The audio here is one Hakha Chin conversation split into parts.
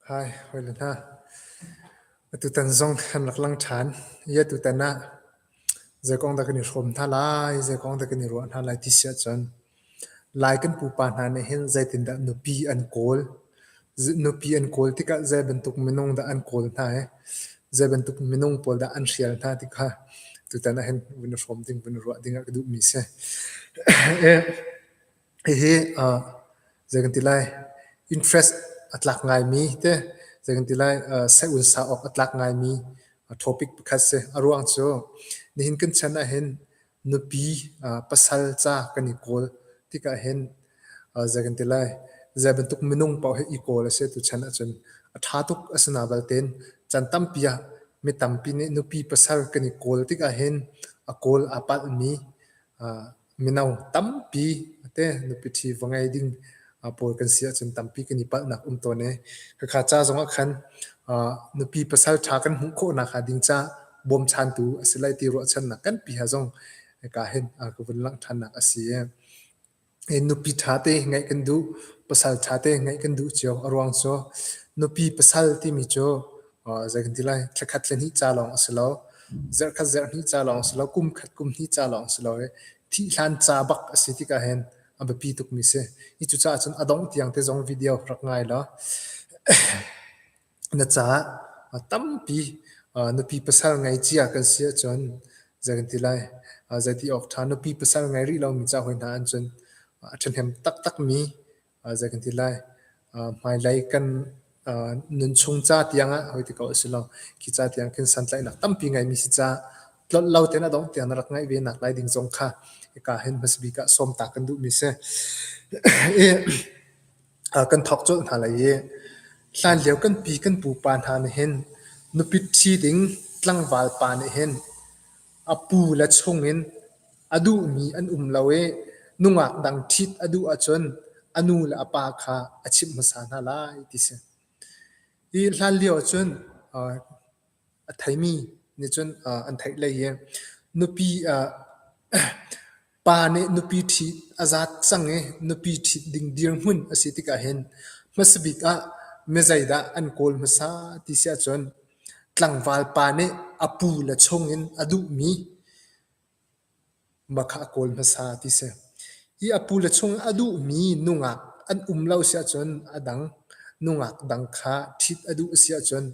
Hi, hawile hna. Atutan zong kan rak lang ṭhan. I atutan ah zei kong dah kan i hrawm hna lai, zei kong dah kan i ruah hna lai ti si ahcun Lai kan pupa hna nih hin zeitindah nupi an kawl. Nupi an kawl tikah zei bantuk minung dah an kawl hna i zei bantuk minung pawl dah an hrial hna ti kha tutan ah hin vun i hrawm ding, vun i ruah ding ah ka duhmi si. Hihi zei kan ti lai interest a tlak ngaimi te zei kan ti lai seh-un sa awk a tlak ngaimi topic pakhat si. A ruang cu nihin kan chan ahhin nupi pasal ca kan i kawl tikah hin zei kan ti lai zei bantuk minung paoh hi i kawl a si tuchan ahcun a ṭha tuk a si na baltein caan tampi ah mi tampi nih nupi pasal kan i kawl tikah hin a kawl aa palhmi Mino tampi te nupi ṭhi va ngei ding pawl kan si ahcun tampi kan i palhnak um tawn i khakha ca zongah khan nupi pasal ṭha kan hmuh khawhnak hnga ding ca bawmchantu a si lai ti ruahchannak kanpi ha zong hika hin ka vun langh ṭhannak a si i nupi ṭha te ngeih kan duh, pasal ṭha te ngeih kan duh cio. A ruang cu nupi pasal timi cu zei kan ti lai thlakhat thlahnih ca lawng a si lo. Zarhkhat zarhhnih ca lawng si lo, kum khat kum hnih ca lawng si lo i thih hlan ca bak a si tikah hin a biapi tukmi si. Hi cucaah cun a dongh tiang te zong video rak ngai law na caah tampi nupi pasal ngei cia kan si ahcun zei kan ti lai, zei ti awk ṭha nupi pasal ngei rih lomi ca hawi hna an cun a ṭhahnem taktakmi zei kan ti lai hmailei kan nunchung ca tiang ah hoi ti ko a si lo. Khi ca tiang khin santlaihnak tampi ngeimi si ca tlolh lo tein a dongh tiang na rak ngaih ve nak lai ding zong kha hika hin hmasabik ah sawm ta kan duhmi si. I kan thawk colh hna lai i hlanlio kan pi kan pupa hna nih hin nupi ṭhi ding tlangval pa nih hin A pu le chungin a duhmi an um lo i nungak dang ṭhit a duh ahcun a nu le a pa kha a chimh hmasa hna lai ti si. Hi hlanlio ahcun a theimi nih cun an theih lei i nupi pa nih nupi ṭhit a zat cang i nupi ṭhit ding dirhmun a si tikah hin hmasabik ah mizeidah an kawl hmasa ti si ahcun Tlangval pa nih a pu le chungin a duhmi ma kha a kawl hmasa ti si. Hi a pu le chung a duhmi nungak an um lo si ahcun a dang nungak dang kha ṭhit a duh a si ahcun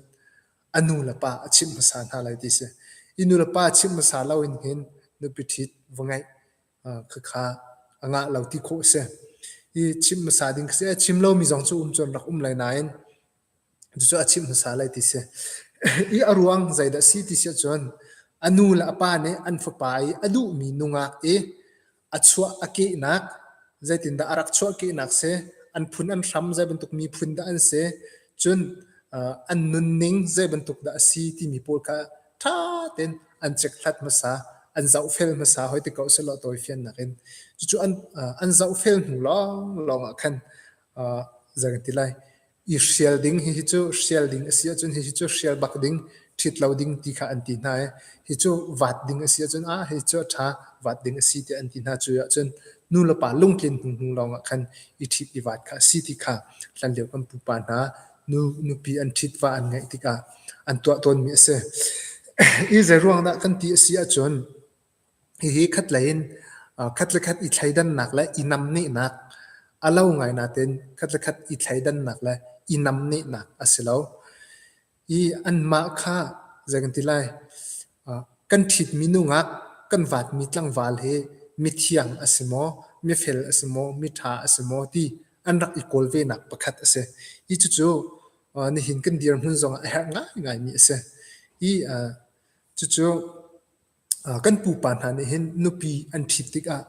a nu le pa a chimh hmasa hna lai ti si. Hi nu le pa chimh hmasa loin hin nupi ṭhit va ngeih khakha a ngah lo ti khawh a si. Hi chimh hmasa ding khi si. A chim lomi zong cu um cun rak um lai nain Cucu a chimh hmasa lai ti si. I a ruang zeidah si ti si ahcun a nu le a pa nih an fapa i a duhmi nungak i a chuah a kehnak zeitindah a rak chuah kehnak si, an phun an hram zei bantuk miphun dah an si, cun an nunning zei bantuk dah a si timi pawl kha ṭha tein an cekhlat hmasa, an zohfel hmasa hoi ti ko sehlaw tawifiannak in. Cucu an zohfel hnu lawnglawng ah khan zei kan ti lai, i hrial ding hihi cu hrial ding a si ahcun hihi cu hrial bak ding ṭhit lo ding ti kha an ti hna i hi cu vat ding a si ahcun ah hi cu a ṭha vat ding a si tiah an ti hna. Cu ahcun nu le pa lungtlin hnu hnu lawng ah khan i ṭhit i vat kha a si ti kha hlanlio kan pupa hna nu nupi an ṭhit va an ngeih tikah an tuah tawnmi a si. I zei ruang dah kan ti a si ahcun Hihi khatlei in khat le khat i thleidannak le i namnehnak a lo ngai nain khat le khat i thleidannak le i namnehnak a si lo. I anmah kha zei kan ti lai, kan ṭhitmi nungak, kan vatmi tlangval hi mithiang a si maw, mifel a si maw, miṭha a si maw ti an rak i kawl venak pakhat a si. Hi cucu nihin kan dirhmun zongah a herh ngaingaimi a si. Hi cucu Kan pupa hna nih hin nupi an ṭhit tikah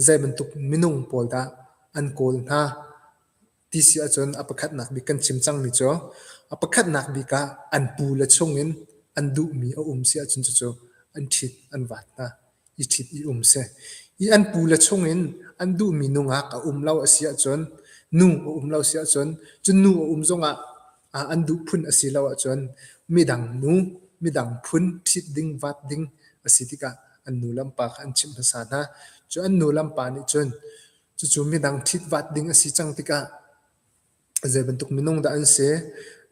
zei bantuk minung pawl dah an kawl hna ti si ahcun a pakhatnak bik kan chim cangmi cu a pakhatnak bik ah an pu le chungin an duhmi a um si ahcun cucu an ṭhit an vat hna i ṭhit i um si. I an pu le chungin an duhmi nungak a um lo a si ahcun nu a um lo si ahcun cun nu a um zongah an duh phun a si lo ahcun midang nu, midang phun ṭhit ding, vat ding a si tikah an nu le an pa kha an chimh hmasa hna. Cu an nu le an pa nih cun cucu midang ṭhit vat ding a si cang tikah zei bantuk minung dah an si,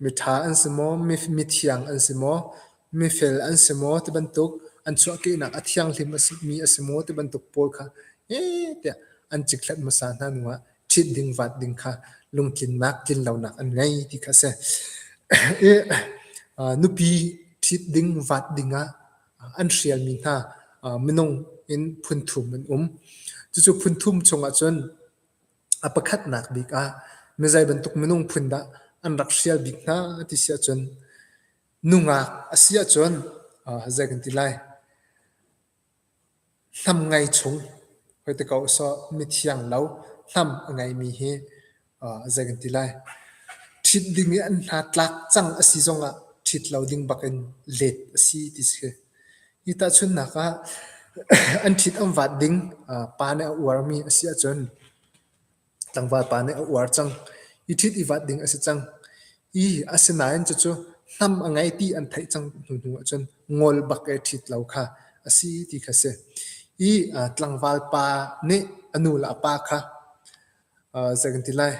Miṭha an si maw, mithiang an si maw, mifel an si maw ti bantuk an chuahkehnak a thianghlim mi a si maw ti bantuk pawl kha heh tiah an cikthlat hmasa hna hnu ah ṭhit ding vat ding kha lungtlinnak tlinlonak an ngei ti kha a si. I nupi ṭhit ding vat ding ah an hrialmi hna minung in phun thum an um. Cucu phun thum chungah cun a pakhatnak bik ah mizei bantuk minung phun dah an rak hrial bik hna ti si ahcun nungak a si ahcun zei kan ti lai Hnam ngei chung hoi te ko sawh mithiang lo hnam a ngeimi hi zei kan ti lai ṭhit ding i an hna tlak cang a si zongah ṭhit lo ding bak in let a si ti si. Hi tahchunhnak ah an ṭhit an vat ding pa nih a uarmi a si ahcun Tlangval pa nih a uar cang. I ṭhit i vat ding a si cang. I asinain cucu hnam a ngei ti an theih cang hnu hnu ahcun ngol bak i ṭhit lo kha a si ti kha si. I tlangval pa nih a nu le a pa kha zei kan ti lai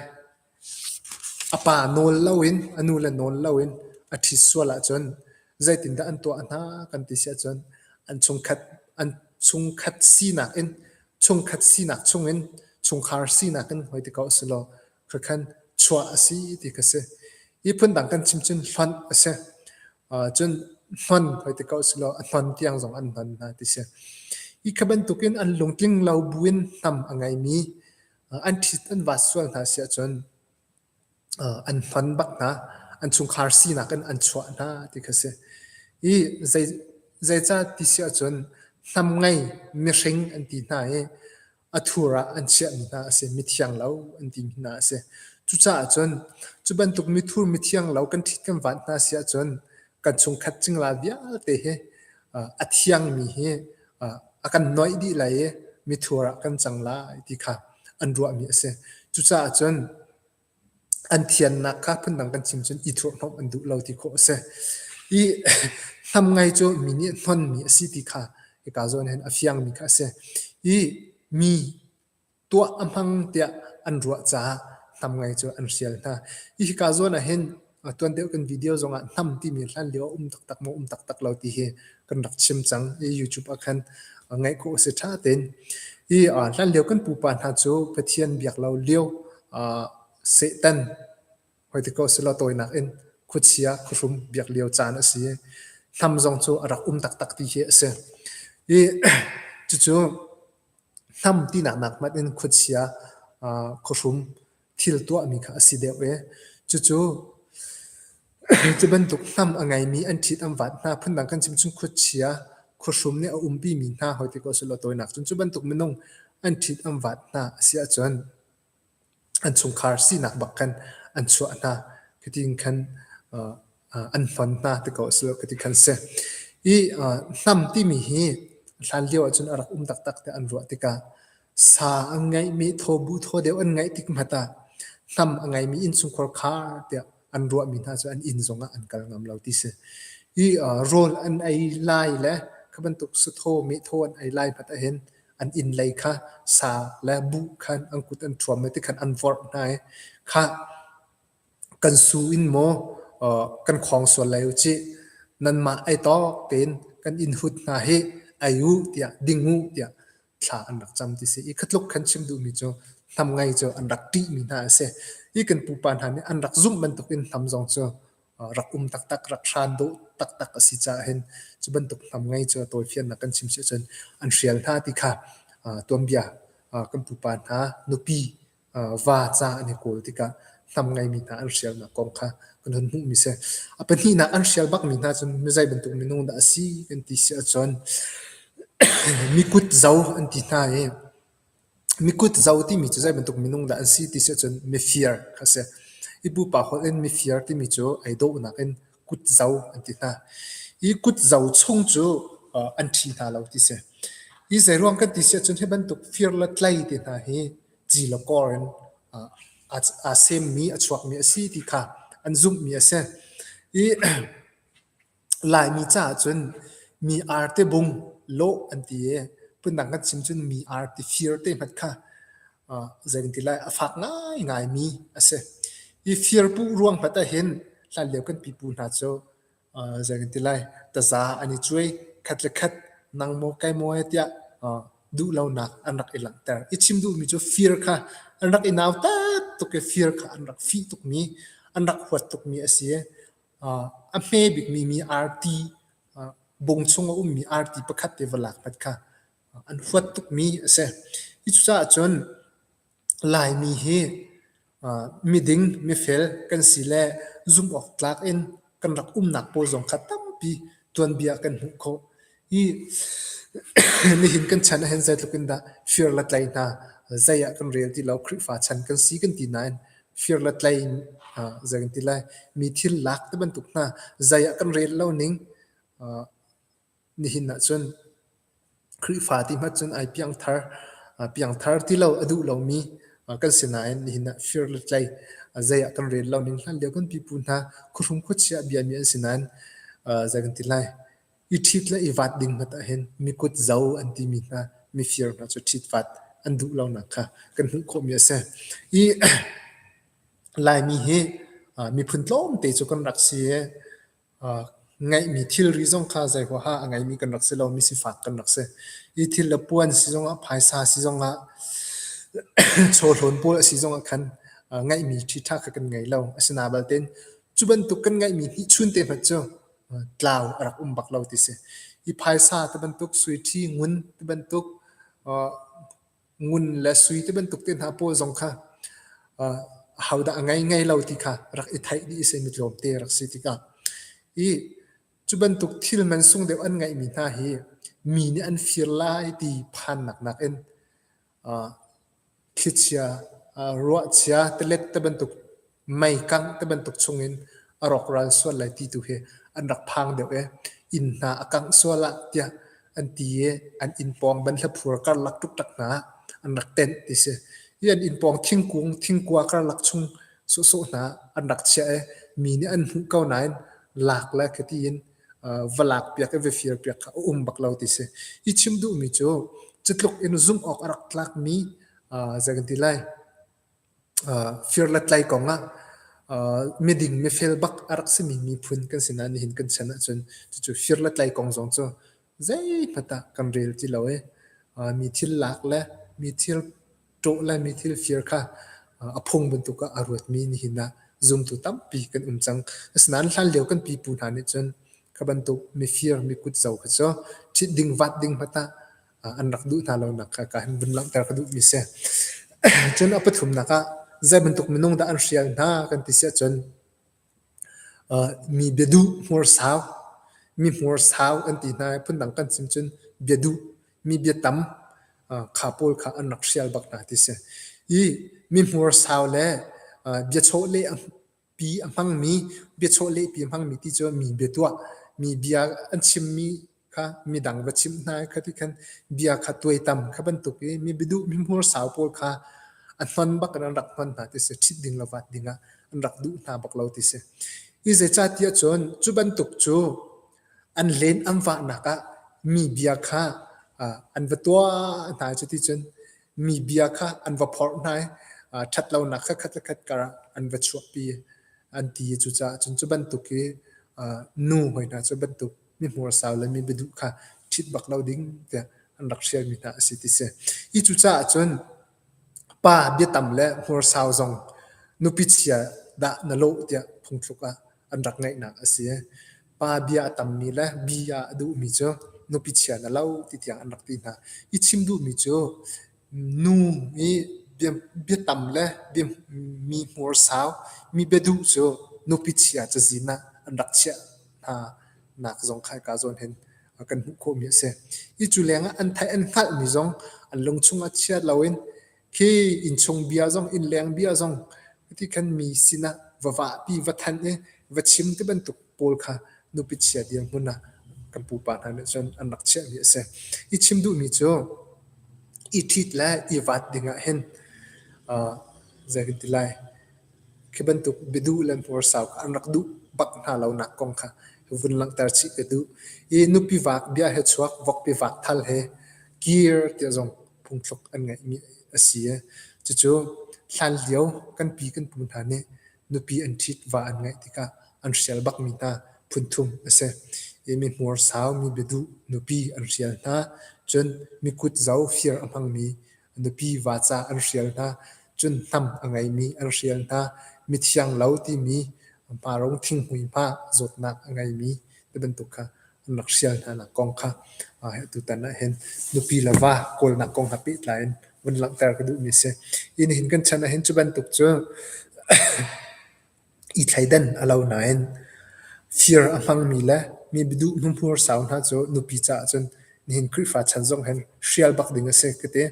a pa nawl loin a nu le nawl loin a ṭhit sual ahcun zeitindah an tuah hna kan ti si ahcun an chungkhat an chungkhat sinak in chungkhat sinak chungin chungkhar sinak in hoi ti ko usulaw khakhan chuah a si ti kha si. Hi phundang kan chim cun hlonh a si. Cun hnon hoi ti ko usulaw a hnon tiang zong an hnon hna ti si. Hi kha bantukin an lungtling lo buin hnam a ngeimi an ṭhit an vaat sual hna si ahcun an hnon bak hna, an chungkhar sinak in an chuah hna ti kha si. I zei zeicah ti si ahcun hnam ngei mihring an ti hna i a thur ah an chiahmi hna a si, mithiang lo an timi hna a si. Cucaah cun cu bantuk mithur mithiang lo kan ṭhit kan vat hna si ahcun kan chungkhat cingla vialte hi a thiangmi hi a kan noih dih lai i mithur ah kan cang lai ti kha an ruahmi a si. Cucaah cun an thiannak kha phundang kan chim cun i thurhhnawmh an duh lo ti khawh a si. I hnam ngai cu mi nih hnonmi a si ti kha hika zawn hin a fiangmi kha a si. I mi tuah a hmang tiah an ruah caah hnam ngai cu an hrial hna. Hi hika zawn ah hin tuan deuh kan video zongah hnam timi hlan lio a um taktak maw um taktak lo ti hi kan rak chim cang i YouTube ah khan ngaih khawh a si ṭha tein. Hi hlan lio kan pupa hna cu Pathian biak lo lio Satan hoi ti ko selaw tawinak in khuachia khuahrum biak lio caan a si i hnam zong cu a rak um taktak ti hi a si. I cucu Hnam tinak nak hmanh in khuachia khuahrum thil tuahmi kha a si deuh i cucu cu bantuk hnam a ngeimi an ṭhit an vat hna. Phundang kan chim cun khuachia khuahrum nih a umpimi hna hoi ti ko selaw tawinak cun cu bantuk minung an ṭhit an vat hna a si ahcun an chungkhar sinak bak khan an chuah hna. Cutin khan an hnon hna ti ko a si lo ti khan si. I hnam timi hi hlan lio ahcun a rak um taktak tiah an ruah tikah sa an ngeihmi thaw bu thaw deuh an ngeih tik hmanh ah hnam a ngeimi innchungkhar khar tiah an ruahmi hna cu an inn zongah an kal ngam lo ti si. I rawl an ei lai le kha bantuk sathaw mehthaw an ei lai hmanh ahhin an inn lei kha sa le buh khan an kut an ṭhuam i tikhan an vorh hna i khah kan su in maw kan khawng sual lai u cih nanmah ei tawk tein kan inn hut hna hi ei u tiah ding u tiah thla an rak cam ti si i khatluk khan chim duhmi cu hnam ngei cu an rak ṭihmi hna a si. Hi kan pupa hna nih an rak zumh bantukin hnam zong cu rak um taktak, rak hran dawh taktak a si caah hin cu bantuk hnam ngei cu a tawifiannak kan chim si ahcun an hrial hna ti kha tuanbia kan pupa hna nupi va ca an i kawl tikah hnam ngeimi hna an hrialnak kong kha kan hun hmuhmi si. A pahnihnak an hrial bakmi hna cu mizei bantuk minung dah a si kan ti si ahcun mikut zo an ti hna i Mikut zo timi cu zei bantuk minung dah an si ti si ahcun mifir kha a si. Hi pupa holh in mifir timi cu ei dawhnak in kutzo an ti hna. Hi kutzo chung cu an ṭhi hna lo ti si. Hi zeiruang kan ti si ahcun hi bantuk fir le tlei te hna hi ci le kor in aa semmi, a chuakmi a si ti kha an zumhmi a si. Hi Laimi caah cun mi arte bung lawh an ti i phundang kan chim cun mi arte fir te hmanh kha zei kan ti lai a fak ngaingaimi a si. Hi firpuh ruang hmanh ahhin Hlanlio kan pipu hna cu zei kan ti lai taza an i cuai khat le khat nang maw kai maw he tiah duhlonak an rak i langhter. I chim duhmi cu fir kha an rak i nautat tuk i fir kha an rak fih tukmi an rak huat tukmi a si. A hme bikmi mi arti bung chung a ummi arti pakhat te va lak hmanh kha an huat tukmi a si. Hi cucaah cun Laimi hi miding, mifel kan si le zumh awk tlak in kan rak umnak pawl zong kha tampi tuanbia kan hmuh khawh. Hi nihin kan chan ahhin zeitluk in dah fir le tlai hna zei ah kan rel ti lo Khrihfa chan kan si kan ti nain fir le tlai zei kan ti lai mi thil lak ti bantuk hna zei ah kan rel lo ning Nihin ahcun Khrihfa ti hmanh cun ai piangthar, piangthar ti lo a duh lomi kan si nain nihin ah fir le tlei zei ah kan rel lo ning hlan lio kan pipu hna khuahrum khuachia biami an si nain zei kan ti lai i ṭhit le i vat ding hmanh ahhin mi kut zo an timi hna mifir hna cu ṭhitvat an duh lonak kha kan hmuh khawhmi a si. I Laimi hi miphun tlawmte cu kan rak si i Ngeihmi thilri zong kha zei huaha a ngeimi kan rak si lo, misifak kan rak si. Hi thil le puan si zongah, phaisa si zongah, chawhlawn pawl a si zongah khan ngeihmi ṭhiṭha kha kan ngei lo. Asinain balte cu bantuk kan ngeihmi hnihchun te hmanh cu tlau a rak um bak lo ti si. Hi phaisa ti bantuk, suiṭhi, ngun ti bantuk, ngun le sui ti bantuk te hna pawl zong kha ahodah a ngei ngei lo ti kha rak i theih dih a si mi tlawmte rak si tikah i cu bantuk thil man sung deuh an ngeihmi hna hi mi nih an fir lai ti phannak nakin thlichia ruahchia tilet ti bantuk mei kangh ti bantuk chungin a rawkral sual lai ti tu hi an rak phang deuh i inn hna a kangh sual ah tiah an ti i an inn pawng banhla phur karlak ṭukṭak hna ah an rak tenh ti si. Hi an inn pawng thingkung thingkua karlak chung sawhsawh hna an rak chiah i mi nih an hmuh ko nain lak le khati in va lak piak i va fir piak kha a um bak lo ti si. Hi chim duhmi cu cutluk in zumh awk a rak tlakmi zei kan ti lai Fir le tlai kong ah miding mifel bak a rak simi miphun kan si nain nihin kan chan ahcun cucu fir le tlai kong zong cu zeihmanh ah kan rel ti lo i mi thil lak le mi thil ṭawh le mi thil fir kha a phung bantuk ah a ruatmi nihin ah zumtu tampi kan um cang. Asinain hlanlio kan pipu hna nih cun kha bantuk mifir mikutzo kha cu ṭhit ding vat ding hmanh ah an rak duh hna lonak kha ka hin vun langhter ka duhmi si. Cun a pathumnak ah zei bantuk minung dah an hrial hna kan ti si ahcun mi biaduh hmursau, mi hmursau an ti hna i phundang kan chim cun biaduh, mi biatam kha pawl kha an rak hrial bak hna ti si. I mi hmursau le biachawhleh pi a hmangmi, biachawhleh pi a hmangmi ti cu mi biatuah, mi bia an chimmi kha midang va chimh hna i khati khan bia kha tuaitam kha bantuk i mi biaduh mi hmursau pawl kha a hnon bak in an rak hnon hna ti si ṭhit ding le vat ding ah an rak duh hna bak lo ti si. Hi zeicahtiah cun cu bantuk cu an len an vahnak ah mi bia kha an va tuah hna i cuticun mi bia kha an va phorh hna i ṭhatlonak kha khat le khat karah an va chuahpi an ti i cucaah cun cu bantuk i nu hoi hna cu bantuk mi hmursau le mi biaduh kha ṭhit bak lo ding tiah an rak hrialmi hna a si ti si. Hi cucaah cun pa biatam le hmursau zong nupi chia dah na lawh tiah phungthluk ah an rak ngeihnak a si. Pa bia a tammi le bia a duhmi cu nupi chia na lo ti tiang an rak ti hna. Hi chim duhmi cu nu i biatam le mi hmursau, mi biaduh cu nupi chia cazin ah an rak chiah hna nak zong kha hika zawn hin kan hmuh khawhmi a si. Hi cu lengah an theih an hngalhmi zong an lungchung ah chia loin khi innchung bia zong innleng bia zong ti khan mi sinah va vahpi va thanh i va chim ti bantuk pawl kha nupi chia dirhmun ah kan pupa hna nih cun an rak chiahmi a si. I chim duhmi cu i ṭhit le i vat ding ah hin zei kan ti lai Khi bantuk biaduh le hmursau kha an rak duh bak hna lonak kong kha vun langhter chih ka duh. I nupi vak bia he chuak, vokpi vak thal he kir tiah zong phungthluk an ngeihmi a si i cucu hlanlio kan pi kan pu hna nih nupi an ṭhit va an ngeih tikah an hrial bakmi hna phunthum a si. I mi hmursau, mi biaduh nupi an hrial hna. Cun mi kutzo fir a hmangmi nupi vaca an hrial hna. Cun hnam a ngeimi an hrial hna. Mithiang lo timi hmarung thinghmui hma zawtnak a ngeimi ti bantuk kha an rak hrial hnanak kong kha tutan ah hin nupi le va kawlnak kong he pehtlai in vun langhter ka duhmi a si. Hi nihin kan chan ah hin cu bantuk cu i thleidan a lo nain fir a hmangmi le mi biaduh hnuhmur sau hna cu nupi caah cun nihin Khrihfa chan zong hin hrial bak ding a si ka ti.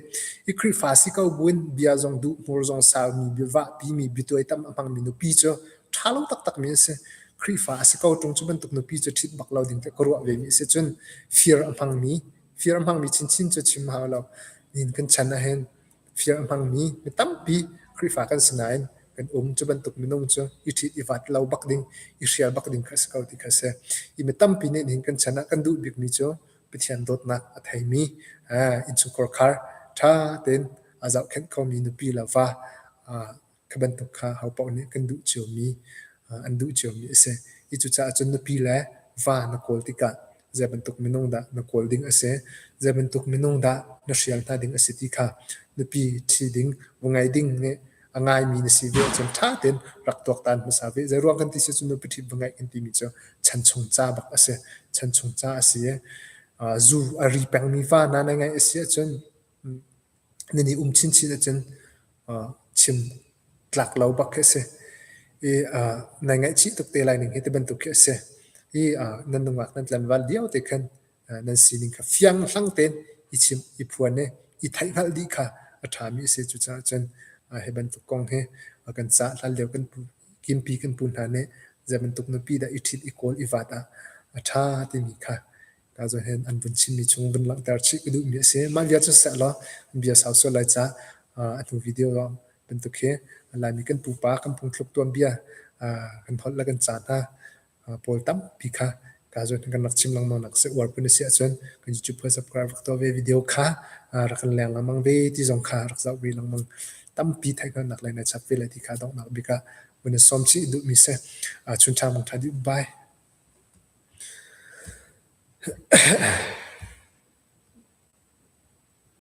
Hi Khrihfa si ko buin bia zong duh hmur zong sau mi biavahpi mi biatuaitam a hmangmi nupi cu ṭha lo taktakmi an si. Khrihfa a si ko ṭung cu bantuk nupi cu ṭhit bak lo ding tiah ka ruah vemi a si. Cun fir a hmangmi, fir a hmangmi chinchin cu chim hau lo. Nihin kan chan ahhin fir a hmangmi mi tampi Khrihfa kan si nain kan um. Cu bantuk minung cu i ṭhit i vat lo bak ding, i hrial bak ding kha a si ko ti kha a si. Hi mi tampi nih nihin kan chan ah kan duh bikmi cu Pathian dawtnak a theimi, innchungkhar khar ṭha tein a zohkhenh khomi nupi le va Kha bantuk kha hopaoh nih kan duh ciomi, an duh ciomi a si. Hi cucaah cun nupi le va na kawl tikah zei bantuk minung dah na kawl ding a si, zei bantuk minung dah na hrial hna ding a si ti kha nupi ṭhi ding, va ngei ding nih a ngaimi na si ve ahcun ṭha tein rak tuaktan hmasa ve. Zeiruang kan ti si cun nupi ṭhit va ngeih kan timi cu chanchung ca bak a si. Chanchung ca a si i zu a ri pengmi va na na ngeih a si ahcun nan i um chinchin ahcun chim tlak lo bak khi a si. I nai ngaihchih tuk te lai ning hi ti bantuk khi a si. I nan nungak nan tlanval lio te khan nan sining kha fiang hlang tein i chimh, i phuan i i theihhngalh dih kha a ṭhami a si. Cucaah cun hi bantuk kong hi kan cah hlan lio kan pu kimpi kan pu hna nih zei bantuk nupi dah i ṭhit, i kawl, i vat ah a ṭha timi kha Ka zawn hin an vun chimmi chung vun langhter chih ka duhmi a si. Mah bia cu seh law bia sau sual lai ca a hnu video bantuk hi Laimi kan pupa kan phungthluk tuanbia kan holh le kan ca hna pawl tampi kha ka zawn hin kan rak chim lengmang nak si. Uar phun a si ahcun kan YouTube kha subscribe rak tuah ve video kha rak kan leng lengmang ve ti zong kha rak zoh ve lengmang tampi theihhngalhnak le nai chap ve lai ti kha donghnak bik ah vun in sawm chih duhmi si. Chun ṭha mangṭha dih. Bye.